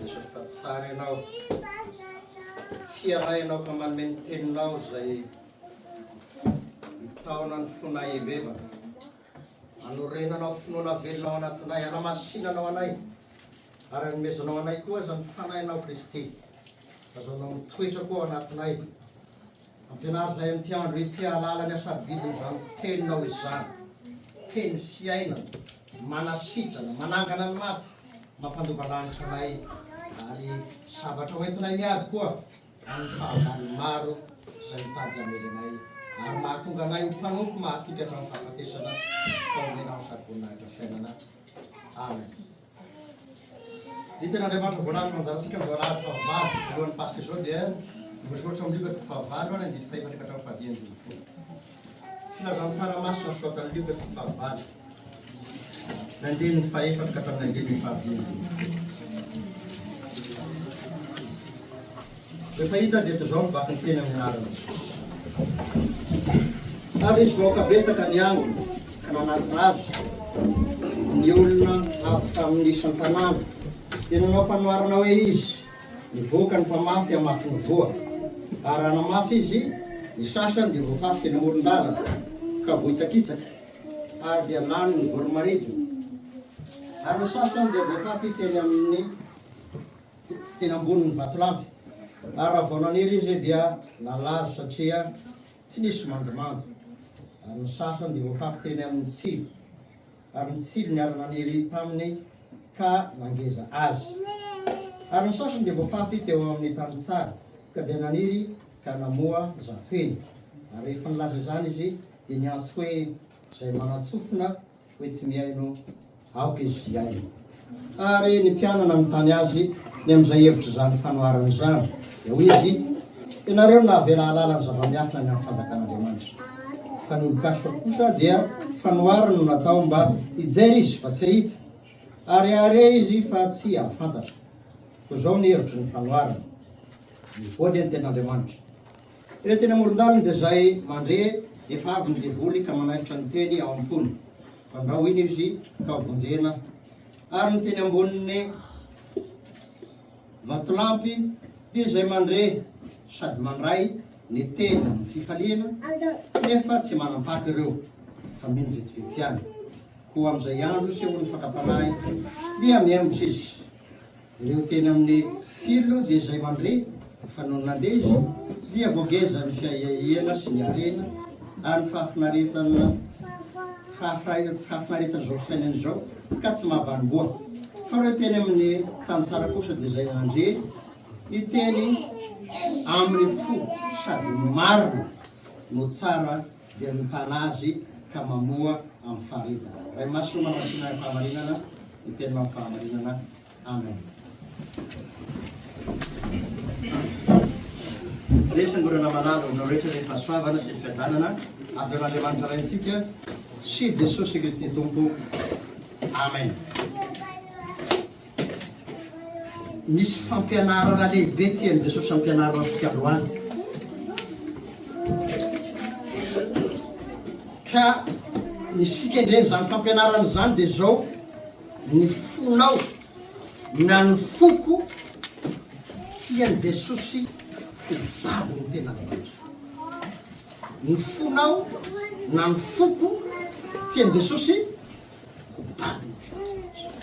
Jesosy fa tsara Ianao. Tia anay Ianao ka manome ny teninao izay mitaona ny fonay hibebaka. Anorenanao finoana velona ao anatinay, anamasinanao anay, ary anomezanao anay koa aza ny Fanahinao Kristy. Azahoanao mitoetra koa ao anatinay. Ampianaro izahay amin'ity andro ity hahalala ny hasarobidin'izany teninao izany. Teny fiainana, manasitrana, manangana ny maty, mampandova lanitra anay, ary sabatra hoentinay miady koa amin'ny fahavalo maro izay mitady hamely anay, ary mahatonga anay ho mpanompo mahatoky hatramin'ny fahafatesana, fa omenao sady voninahitra fiainana. Amen. Ny tenin'Andriamanitra voalahatra ho anjarantsika amin'izao alahady fahavalo alohan'ny Paska izao dia voasoratra ao amin'ny Lioka toko fahavalo any andininy fahefatra ka hatramin'ny fahadimy ambin'ny folo. Filazantsara masina soratan'i Lioka toko fahavalo, ny andininy fahefatra ka hatramin'ny andininy fahadimy ambin'ny folo. Rehefa hita dia toy izao ny vaky ny teny amin'ny anaran'i Jesosy. Ary nisy vahoaka betsaka niangona ka nanatona azy ny olona avy tamin'ny isan-tanàna. Dia nanao fanoharana hoe izy, Nivoaka ny mpamafy hamafy ny voa. Ary raha namafy izy, ny sasany dia voafafy teny amoron-dalana ka voahitsakitsaka, ary dia lanin'ny voro-manidina. Ary ny sasany dia voafafy teny amin'ny teny ambonin'ny vatolampy, ary raha vao naniry izy dia nalazo satria tsy nisy mandomando, ary ny sasany dia voafafy teny amin'ny tsilo, ary ny tsilo niara-naniry taminy ka nangeza azy. Ary ny sasany dia voafafy teo amin'ny tany tsara, ka dia naniry ka namoa zatoheny. Ary rehefa nilaza izany izy, dia niantso hoe, Izay manan-tsofina hoenti-mihaino aoka izy hihaino. Ary ny mpianany nanontany azy ny amin'izay hevitr'izany fanoharana izany. Dia hoy izy, Ianareo no nahavela hahalala ny zava-miafina ny amin'ny fanjakan'Andriamanitra. Fa ny olon-kafa kosa dia fanoharana no natao mba hijery izy fa tsy hahita, ary hahare izy fa tsy hahafantatra. Koa izao ny hevitry ny fanoharana, Ny voa dia ny tenin'Andriamanitra. Ireo teny amoron-dalana dia izay mandre efa avy ny devoly ka manaisotra ny teny ao am-pony, fandrao iny izy ka ho vonjena. Ary ny teny ambonin'ny vatolampy dia izay mandre sady mandray ny teny amin'ny fifaliana, nefa tsy manam-paka ireo, fa mino vetivety ihany. Koa amin'izay andro isehoan'ny fakam-panahy dia mihemotra izy. Ireo teny amin'ny tsilo dia izay mandre fa nony nandeha izy dia voageza ny fiahiahiana sy ny harena ary ny fahafinaretana fahafinaretan'izao fiainana izao ka tsy mahavanim-boa. Fa ireo teny amin'ny tany tsara kosa dia izay nandre ny teny amin'ny fo sady marina no tsara dia mitana azy ka mamoa amin'ny faharetana. Ray masina manamasina ny fahamarinana, ny teninao ny fahamarinana. Amen. Ry fiangonana malala, aminao rehetra ny fahasoavana sy ny fiadanana avy amin'Andriamanitra Raintsika sy Jesosy Kristy Tompo. Amen. Misy fampianarana lehibe tian'i Jesosy ampianarina antsika androany. Ka ny fikendren'izany fampianarana izany dia izao, ny fonao na ny foko tian'i Jesosy ho babo ny tenan'Andriamanitra. Ny fonao na ny foko tian'i Jesosy ho babo ny tenan'Andriamanitra.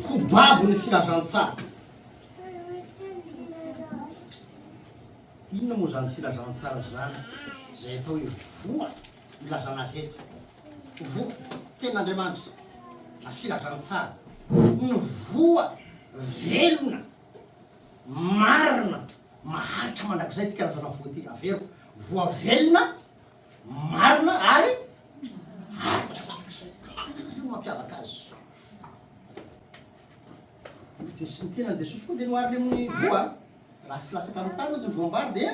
Ho babo ny filazantsara. Inona moa izany filazantsara izany izay atao hoe voa ilazana azy eto? Voa, tenin'Andriamanitra na filazantsara, ny voa velona, marina, maharitra mandrakizay ity karazana voa ity. Averiko, voa velona, marina ary maharitra mandrakizay. Io no mampiavaka azy. Ny tenan'i Jesosy koa dia nohariny amin'ny voa. Raha tsy latsaka amin'ny tany izy ny voam-bary dia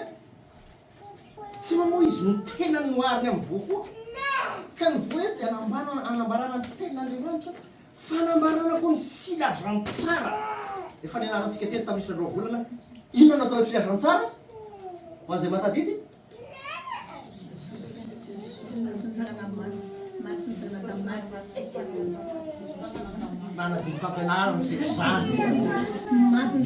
tsy mamoa izy, ny tenany nohariny amin'ny voa koa. Ka ny voa eto dia anambarana, anambarana ny tenin'Andriamanitra, fanambarana koa ny filazantsara. Efa nianarantsika teto tamin'ny isan'ny roa volana, inona no atao hoe filazantsara? Ho an'izay mahatadidy? Nanadino fampianarana isika izany.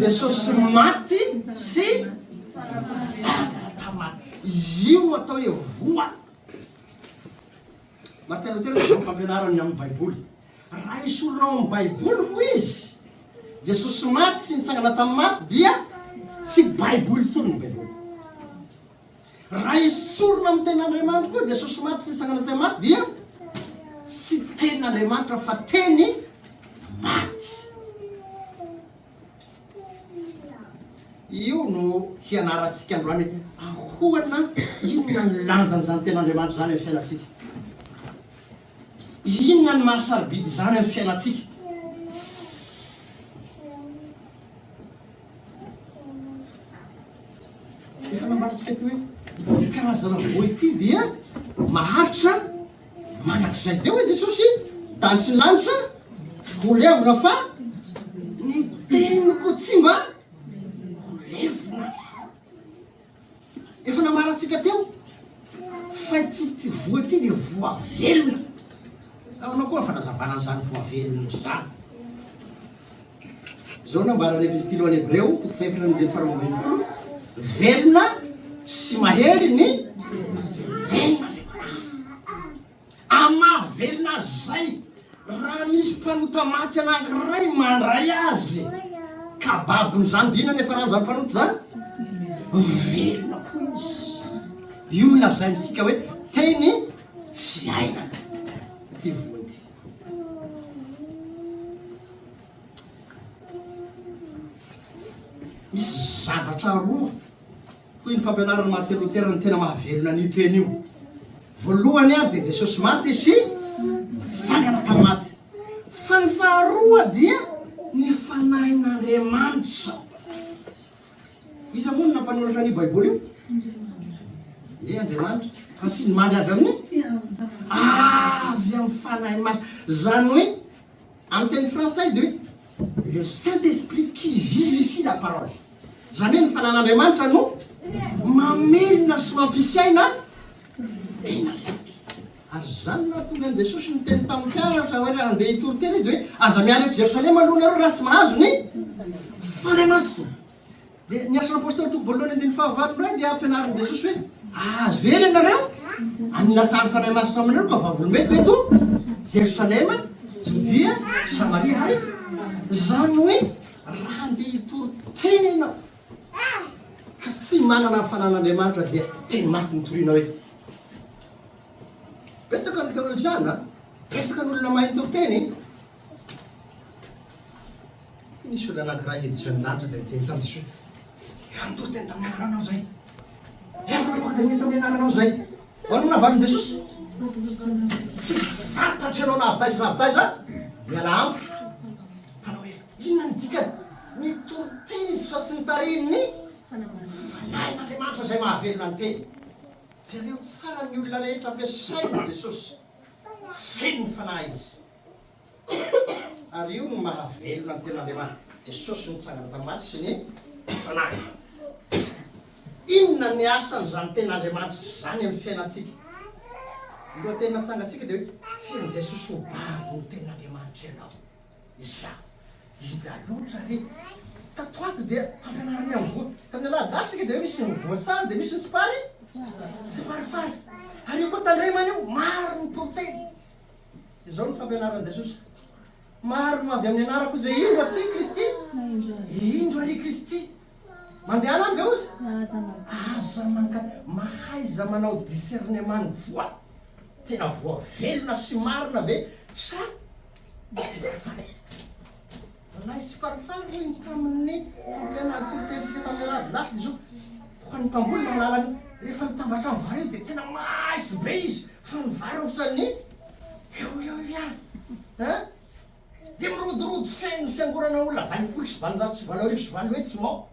Jesosy maty sy nitsangana tamin'ny maty. Izy io no atao hoe voa. Martin Luther dia izao ny fampianarany ny amin'ny Baiboly. Raha esorina ao amin'ny Baiboly, hoy izy, Jesosy maty sy nitsangana tamin'ny maty dia tsy Baiboly intsony ny Baiboly. Raha esorina amin'ny tenin'Andriamanitra koa Jesosy maty sy nitsangana tamin'ny maty dia tsy tenin'Andriamanitra fa teny maty. Io no hianarantsika androany hoe ahoana, inona ny lanjan'izany tenin'Andriamanitra izany amin'ny fiainantsika. Inona ny maha sarobidy izany amin'ny fiainantsika. Efa nambarantsika teo hoe ity karazana voa ity dia maharitra mandrakizay. Dia hoy Jesosy, tany sy ny lanitra ho levona fa ny teniko tsy mba ho levona. Efa nambarantsika teo fa ity ty voa ity dia voa velona. Ahoana koa fanazavana an'izany voa velona izany? Izao nambaran'ny Epistily ho an'ny Hebreo, toko fahefatra andininy faharoa ambin'ny folo, velona sy mahery ny tenin'Andriamanitra. Amin'ny maha velona azy izay, raha misy mpanota maty anankiray mandray azy ka babon'izany, dia inona ny hiafaran'izany mpanota izany? Velona koa izy. Io no lazaintsika hoe teny fiainana ity voa ity. Misy zavatra roa, hoy ny fampianaran'i Martin Luther, ny tena mahavelona an'io teny io. Voalohany dia Jesosy maty sy nitsangana tamin'ny maty. Fa ny faharoa dia ny Fanahin'Andriamanitra. Iza moa no nampanoratra an'io Baiboly io? E Andriamanitra. Fa sy ny mandry avy amin'ny? Avy amin'ny Fanahy Masina. Izany hoe, amin'ny teny frantsay dia hoe le Saint-Esprit qui vivifie la parole. Izany hoe ny Fanahin'Andriamanitra no mamelona sy mampisy aina tenin'Andriamanitra. Ary izany no nahatonga an'i Jesosy niteny tamin'ny mpianatra hoe raha handeha hitory teny izy hoe aza miala eto Jerosalema aloha nareo raha tsy mahazo ny Fanahy Masina. Dia ny Asan'ny Apostoly toko voalohany andininy fahavalo indray dia ampianarin'i Jesosy hoe ahazo hery ianareo amin'ny lasan'ny Fanahy Masina aminareo ka vavolombeloko eto Jerosalema, Jodia, Samaria ary izany hoe raha handeha hitory teny ianao ka tsy manana ny Fanahin'Andriamanitra dia teny maty no torianao eto. Betsaka ny teolojiana, betsaka ny olona mahay mitory teny. Nisy olona anankiray niditra ny lanitra dia niteny tamin'i Jesosy hoe, Efa nitory teny tamin'ny anaranao izahay. Efa namoaka demonia tamin'ny anaranao izahay. Ahoana no navalin'i Jesosy? Tsy fantatro ianao na avy taiza na avy taiza, mialà amiko. Mpanao heloka. Inona ny dikany? Nitory teny izy fa tsy nitarihin'ny Fanahin'Andriamanitra izay mahavelona ny teny. Jereo tsara ny olona rehetra ampiasain'i Jesosy. Feno ny Fanahy izy. Ary io no mahavelona ny Tenin'Andriamanitra. Jesosy nitsangana tamin'ny maty sy ny Fanahy. Inona ny asan'izany Tenin'Andriamanitra izany amin'ny fiainantsika? Ny lohateny natsangantsika dia hoe tian'i Jesosy ho babo ny Tenin'Andriamanitra ianao. Izaho. Inona loatra re? Tato ato dia fampianarana amin'ny voa. Tamin'ny alahady lasa isika dia hoe misy ny voasary dia misy ny sipary, siparifary. Ary io koa tandremana io, maro ny toriteny. Dia izao ny fampianaran'i Jesosy. Maro no avy amin'ny anarako izy hoe indro asia Kristy, indro ary Kristy. Mandehana any ve ozy? Aza mankany. Mahaiza manao discernement ny voa. Tena voa velona sy marina ve sa tsy farifaly? Ilay sy farifaly hoy ny tamin'ny fampianarana toritensika tamin'ny alahady lasa dia izao, ho an'ny mpamboly mahalala ny rehefa mitambatra amin'ny vary io dia tena mahazo be izy fa ny vary ohatran'ny eo eo ihany. Hein? Dia mirodorodo feno ny fiangonana olona 1880 sy 0800 mao.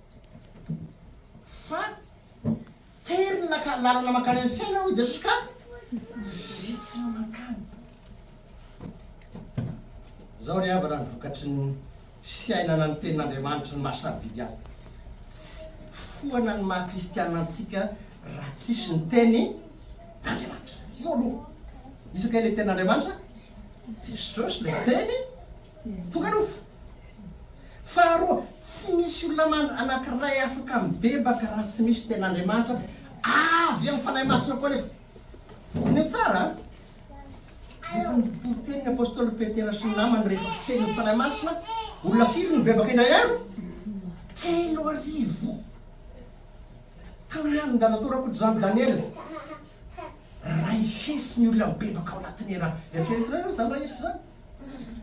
Fa Tery ny laka, lalana mankany amin'ny fiainana hoy Jesosy ka vitsy no mankany. Izao ry havana ny vokatry ny fiainana ny tenin'Andriamanitra ny maha sarobidy azy. Tsy foana ny maha kristiana antsika raha tsisy ny teny Andriamanitra. Io aloha. Iza kay ilay tenin'Andriamanitra? Jesosy ilay teny. Tonga nofo. Faharoa, tsy misy olona man anankiray afaka mibebaka raha tsy misy ten'Andriamanitra avy amin'ny Fanahy Masina koa anefa. Diniho tsara an! Rehefa nitory teny ny apostoly Petera sy ny namany rehefa feno ny Fanahy Masina, olona firy no nibebaka indray andro? 3000. Tamin'ny andron'i Dadatoa Rakotoizany Daniel, ray hesy ny olona mibebaka ao anatin'ny ra. Eritreretinareo izany ray hesy izany?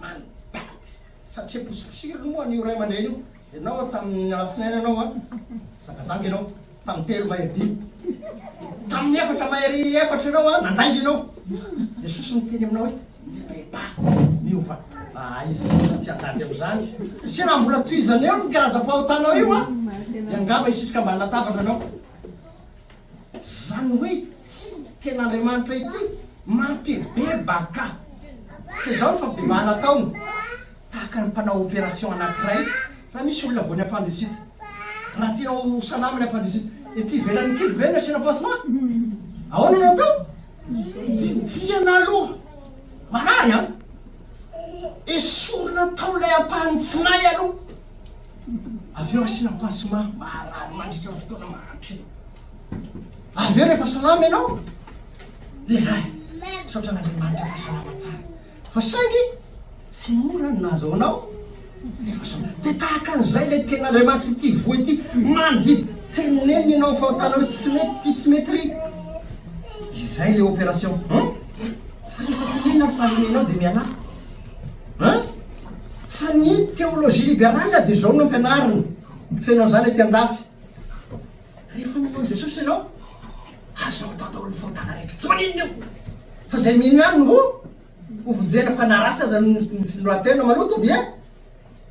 Mandady. Satria posiposiriny moa an'io ray aman-dreny io. Ianao tamin'ny alatsinainy ianao an, zangazanga ianao, tamin'ny telo mahery dimy. Tamin'ny efatra mahery efatra ianao an, nandainga ianao. Jesosy miteny aminao hoe mibebaha, miova. Ah, izy kosa tsy handady amin'izany. Satria raha mbola tohizana eo ny karazam-pahotanao io an, dia angamba hisitrika ambany latabatra ianao. Izany hoe ity ten'Andriamanitra ity mampibebaka. Ka izao ny fampibebahana ataony, tahaka ny mpanao opération anankiray, raha misy olona voan'ny appendicite, raha tianao ho salama ny appendicite, ety ivelan'ny kibo ve no asiana pansement? Ahoana no atao? Didiana aloha, marary an! Esorina tao ilay ampahan'ny tsinay aloha, avy eo asiana pansement, marary mandritra ny fotoana maharitra eo. Avy eo rehefa salama ianao dia hay, misaotra an'Andriamanitra fa salama tsara. Fa saingy tsy mora ny nahazahoanao rehefa salama. Dia tahaka an'izay ilay tenin'Andriamanitra ity voa ity, mandidy, teneniny ianao ny fahotanao hoe tsy mety ity sy mety ry. Izay ilay opération. Hum? Fa rehefa tenenina ny fahalemenao dia mialà. Hein? Fa ny théologie libérale dia izao no ampianarina. Feno an'izany aty andafy. Rehefa mino an'i Jesosy ianao, azonao atao daholo ny fahotana rehetra. Tsy maninona io. Fa izay mino ihany no ho vonjena fa na ratsy aza ny fitondran-tena maloto dia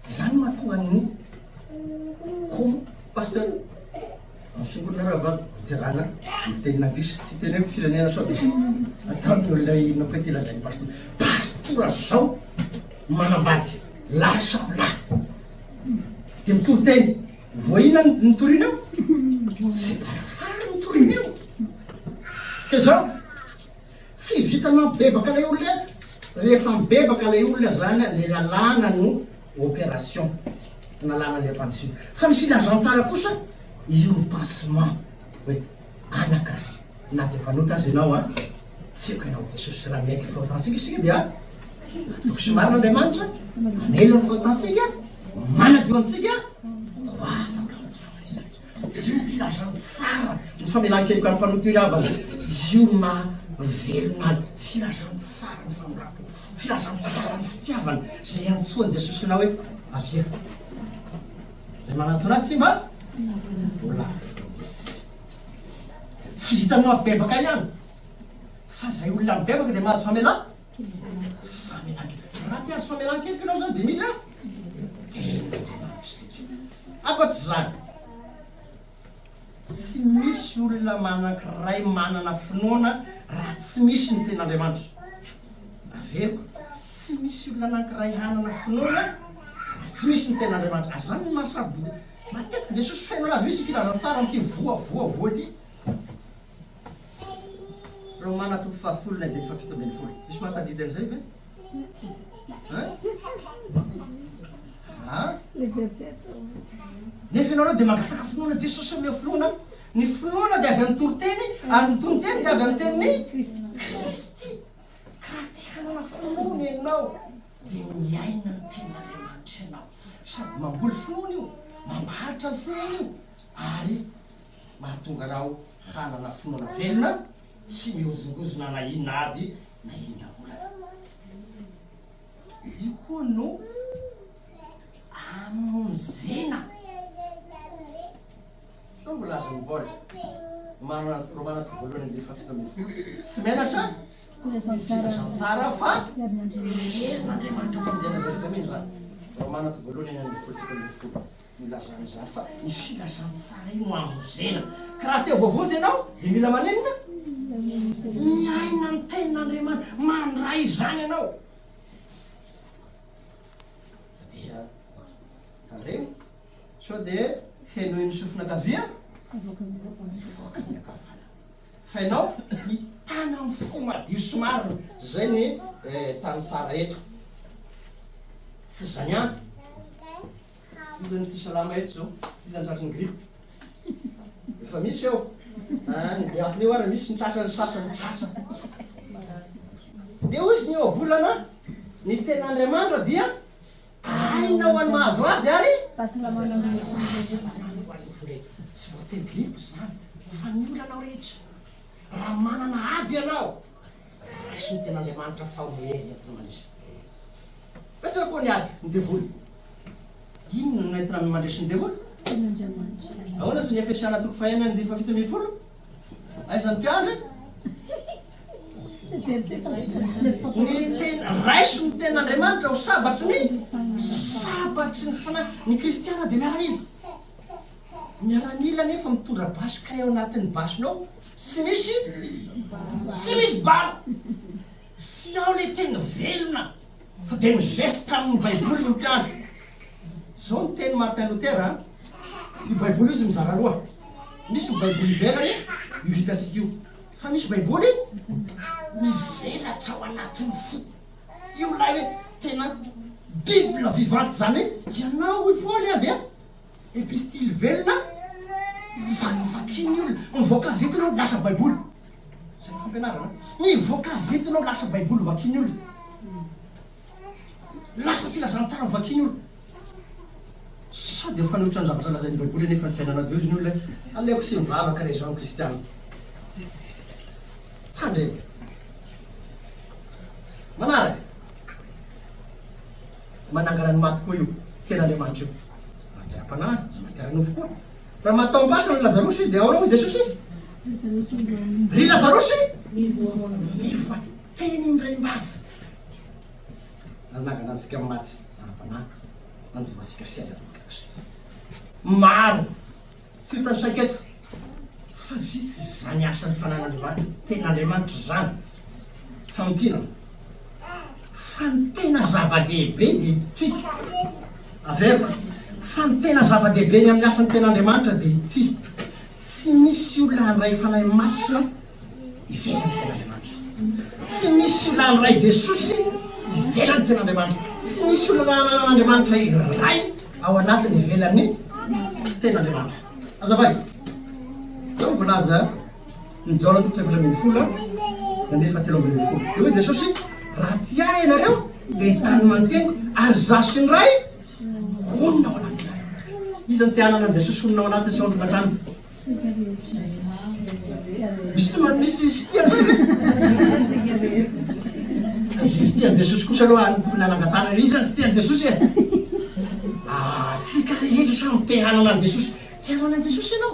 izany no mahatonga ny homo pasteur. Amin'ny fiangonana rahavavy Loterana ny tenin'anglisy tsy teneniko firenena sao dia ataon'ny olona inona koa ity lazain'ny pasteur. Pastora zao manambady lahy samy lahy dia mitory teny. Voa inona no nitoriana eo? Tsy fary no nitoriana eo. Ka zao, tsy vita mampibebaka ilay olona eto. Rehefa mibebaka ilay olona zany, le lalàna no opération analana ny ampandrosoana. Fa ny filazantsara kosa, io ny pansement hoe anaka na dia mpanota aza ianao an, tsy haiko ianao Jesosy raha miaiky ny fahotantsika isika dia matoky sy marina Andriamanitra, mamela ny fahotantsika, manadio antsika ho afaka amin'ny tsy fahamarinana. Io filazantsara ny famelan-keloka ny mpanota io ry havana, io no maha velona azy. Filazantsara ny famindram-po, filazantsara ny fitiavana izay iantsoan'i Jesosy anao hoe avia. Izay manantona azy tsy mba ho lavitra izy. Tsy vitan'ny mampibebaka ihany fa izay olona mibebaka dia mahazo famelan famelan-keloka. Raha te hahazo famelan-keloka ianao izany dia mila tenin'Andriamanitra isika. Ankoatr'izany, tsy misy olona manankiray manana finoana raha tsy misy ny tenin'Andriamanitra. Averiko, tsy misy olona anankiray hanana finoana raha tsy misy ny tenin'Andriamanitra. Ary izany no maha-sarobidy. Matetika Jesosy feno anazy mihitsy filazantsara amin'ity voa voa voa ity. Romana toko fahafolo ny andininy fahafito ambin'ny folo. Misy mahatadidy an'izay ve? Hein? Ah? Nefa ianareo dia mangataka finoana Jesosy omeo finoana. Ny finoana dia avy amin'ny toriteny ary ny toriteny dia avy amin'ny tenin'i Kristy. Ka raha te hanana finoana ianao dia miaina ny tenin'Andriamanitra ianao. Sady mamboly finoana io, mampaharitra ny finoana io ary mahatonga anao hanana finoana velona tsy mihozongozona na inona ady na inona olana. Io koa no amonjena. Sao voalazan'i Paoly, Romana Romana toko voalohany andininy faha-17. Tsy menatra filazantsara fa herin'Andriamanitra famonjena izay rehetra mino izany. Romana toko voalohany 16 17 no ilazana izany fa ny filazantsara io no amonjena. Ka raha te ho voavonjy ianao dia mila maninona? Miaina ny tenin'Andriamanitra, mandray izany ianao. Dia tandremo sao dia henoin'ny sofina ankavia, mivoaka ny ankavanana. Fa ianao mitana amin'ny fo madio sy marina. Izay ny eh, tany tsara eto. Tsy izany ihany. Iza no tsy salama eto izao? Iza no tratry ny grippe? Efa misy eo. Ah, ny diakona eo ary misy ny tratra ny sasany tratra. Dia hoy izy ny ohabolana, ny tenin'Andriamanitra dia aina ho an'ny mahazo azy ary fahasalamana ho an'ny nofo rehetra. Tsy voatery grippe izany, fa ny olanao rehetra. Raha manana ady ianao, Raiso ny tenin'Andriamanitra fa ho hery entina mandresy. Betsaka koa ny ady, ny devoly. Inona no entina mandresy ny devoly? Tenin'Andriamanitra. Ahoana izy ny Efesiana toko fahenina andininy faha-17? Aiza ny mpiandry? Ny teny, raiso ny tenin'Andriamanitra ho sabatry ny sabatry ny fanahy. Ny kristiana dia miaramila. Miaramila nefa mitondra basy kay ao anatin'ny basinao tsy misy tsy misy bala. Tsy ao le teny velona fa de mi-geste amin'ny baiboly ny mpiandry. Zao ny teny Martin Luther a, io baiboly io izy mizara roa, misy ny baiboly ivelany io hitantsika io, fa misy baiboly mivelatra ao anatin'ny fo. Io ilay hoe tena bible vivante zany hoe ianao hoy Paoly a dia Epistily velona vakivakian'ny olona. Mivoaka avy eto ianao lasa baiboly. Zay ny fampianarana. Mivoaka avy eto ianao lasa baiboly vakian'ny olona. Lasa filazantsara vakian'ny olona. Sao dia mifanohitra ny zavatra lazain'ny baiboly anefa ny fiainanao dia hoy ny olona aleoko tsy mivavaka re izaho ny kristiana. Tandremo. Manaraka. Manangana ny maty koa io Tenin'Andriamanitra io. Maty ara-panahy, maty ara-nofo koa. Raha maty tao am-pasana i Lazarosy, dia ahoana hoy Jesosy? Ry Lazarosy, mivoaha. Teny indraim-bava. Nanangana antsika amin'ny maty ara-panahy, nandovantsika fiainana mandrakizay. Maro. Tsy hotanisaiko eto fa vitsy izany asan'ny Fanahin'Andriamanitra, Tenin'Andriamanitra izany, famintinana. Fa ny tena zava-dehibe dia ity, averiko, fa ny tena zava-dehibe ny amin'ny asan'ny Tenin'Andriamanitra dia ity, tsy misy olona handray Fanahy Masina ivelan'ny Tenin'Andriamanitra. Tsy misy olona handray Jesosy ivelan'ny Tenin'Andriamanitra. Tsy misy olona hanana an'Andriamanitra iray ao anatiny ivelan'ny Tenin'Andriamanitra. Azavaiko. Izao no voalaza ny Jaona toko faha-14 nandeha faha-13. Dia hoy Jesosy, raha tia ahy ianareo dia hitany manteniko ary izaho sy ny Ray honina ao anatinareo. Iza no te hanana an'i Jesosy honina ao anatiny sy ao an-tokantranony? Misy misy tsy tia an'izay ve? Izy tsy tia an'i Jesosy kosa aloha any tokony hanangan-tanana. Iza tsy tia an'i Jesosy e? Ah, isika rehetra samy te hanana an'i Jesosy. Te hanana an'i Jesosy ianao?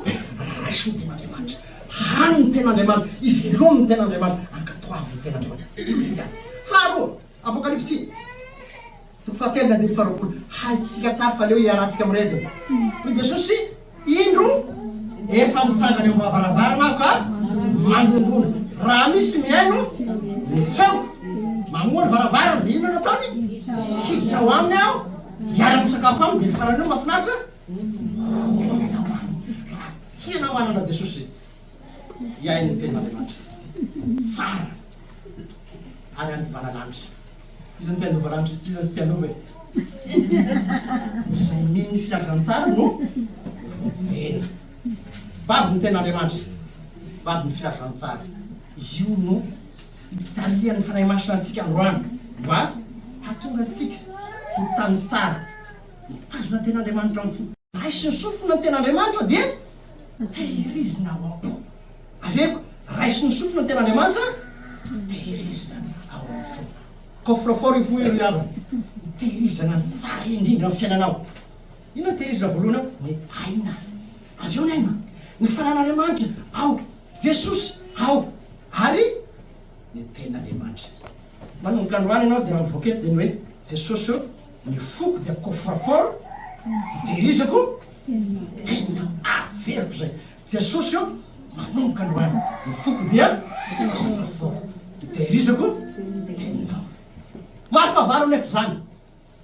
Raiso ny ten'Andriamanitra. Hano ny ten'Andriamanitra. Ivelomy ny ten'Andriamanitra. Ankatoavy ny ten'Andriamanitra. Io ilay. Faharoa, Apokalypsy. Toko fahatelo ny andininy faharoapolo. Haintsika tsara fa aleo hiarahantsika miredona. Hoy Jesosy, Indro, efa mitsangana eo am-bavaravarana aho ka mandondona. Raha misy mihaino ny feoko, mamoha ny varavarana, dia inona no ataony? Hiditra ao aminy aho, hiara-misakafo aminy, dia ny farany eo mahafinaritra, honina ao aminy. Raha tianao hanana Jesosy, hihaino ny tenin'Andriamanitra. Tsara. Ary handovana lanitra. Iza no te handova lanitra? Iza no tsy te handova e? Izay mino ny filazantsara no vonjena. Babo ny tenin'Andriamanitra. Babo ny filazantsara. Io no itarihan'ny Fanahy Masina antsika androany mba hahatonga antsika ho tany tsara. Mitazona ny tenin'Andriamanitra amin'ny fo. Raisin'ny sofina ny tenin'Andriamanitra dia tehirizina ao am-po. Averiko, raisin'ny sofina ny tenin'Andriamanitra, tehirizina ao amin'ny fo. Coffre fort io fo io ry havana. Tehirizana ny tsara indrindra amin'ny fiainanao. Inona no tehirizina voalohany ao? Ny aina. Avy eo ny aina. Ny fanan'Andriamanitra ao. Jesosy ao. Ary ny tenin'Andriamanitra. Manomboka androany ianao dia raha mivoaka eto dia ny hoe Jesosy ô, ny foko dia coffre fort, itehirizako ny teninao. Averiko izay. Jesosy ô, manomboka androany, ny foko dia coffre fort, itehirizako ny teninao. Maro fahavalo anefa izany.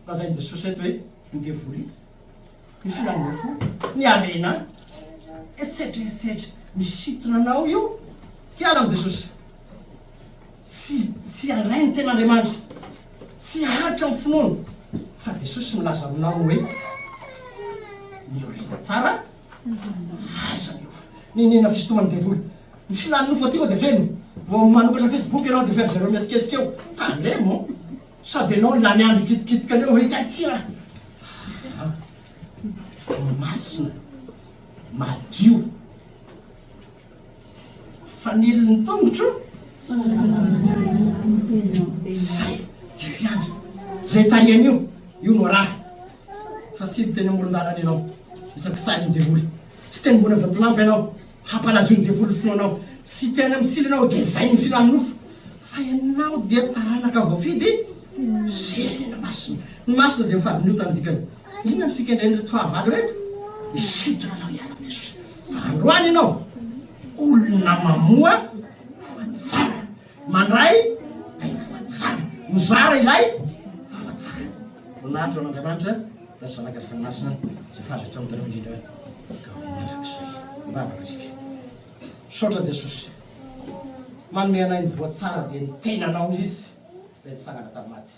Lazain'i Jesosy eto hoe ny devoly, ny filan'ny nofo, ny harena, etsetra etsetra. Misintona anao io hiala amin'i Jesosy. Tsy tsy handray ny tenin'Andriamanitra, tsy haharitra amin'ny finoana fa. Jesosy milaza aminao hoe miorena tsara, aza miova. N'inon'inona fisintoman'ny devoly. Ny filan'ny nofo aty koa dia feno. Vao manokatra Facebook ianao dia feno zareo mihesikesika eo. Tandremo. Sady ianao lany andro hikitikitika an'eo hoe kay ty raha. Masina, madio. Fanilon'ny tongotro zay io ihany zay tarihany io io no raha fa tsy teny amoron-dalana ianao isaky sahin'ny devoly tsy teny ambony vatolampy ianao hampalazoin'ny devoly finoanao tsy teny amin'ny sily ianao gezain'ny filan'ny nofo fa ianao dia taranaka voafidy firenena masina ny masina dia mifady ny ota ny dikany inona ny fikendren'ireto fahavalo ireto hisintona anao hiala amin'i Jesosy Fa androany ianao, olona mamoa voa tsara, mandray ilay voa tsara, mizara ilay voa tsara. Voninahitra ho an'Andriamanitra, Ray sy Zanaka ary Fanahy Masina, izay faly hatramin'ny taloha indrindra ka ho mandrakizay. Mivavaka isika. Misaotra Jesosy. Manome anay ny voa tsara dia ny tenanao mihitsy ilay nitsangana tamin'ny maty.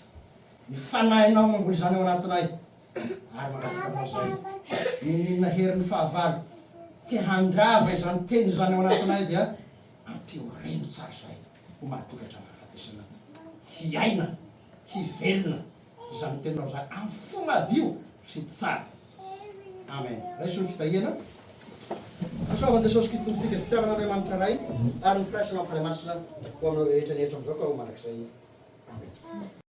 Ny fanahinao mamboly izany ao anatinay. Ary mangataka aminao izahay, n'inon'inona herin'ny fahavalo te handrava izany teny izany ao anatinay dia ampioreno tsara izahay ho mahatoky hatramin'ny fahafatesana, hiaina, hivelona izany teninao izany amin'ny fo madio sy tsara. Amen. Raiso ny fitahiana. Fahasoavan'i Jesosy Kristy Tompontsika, ny fitiavan'Andriamanitra Ray, ary ny firaisana amin'ny Fanahy Masina ho aminareo rehetra ny hatramin'izao ka ho mandrakizay. Amen.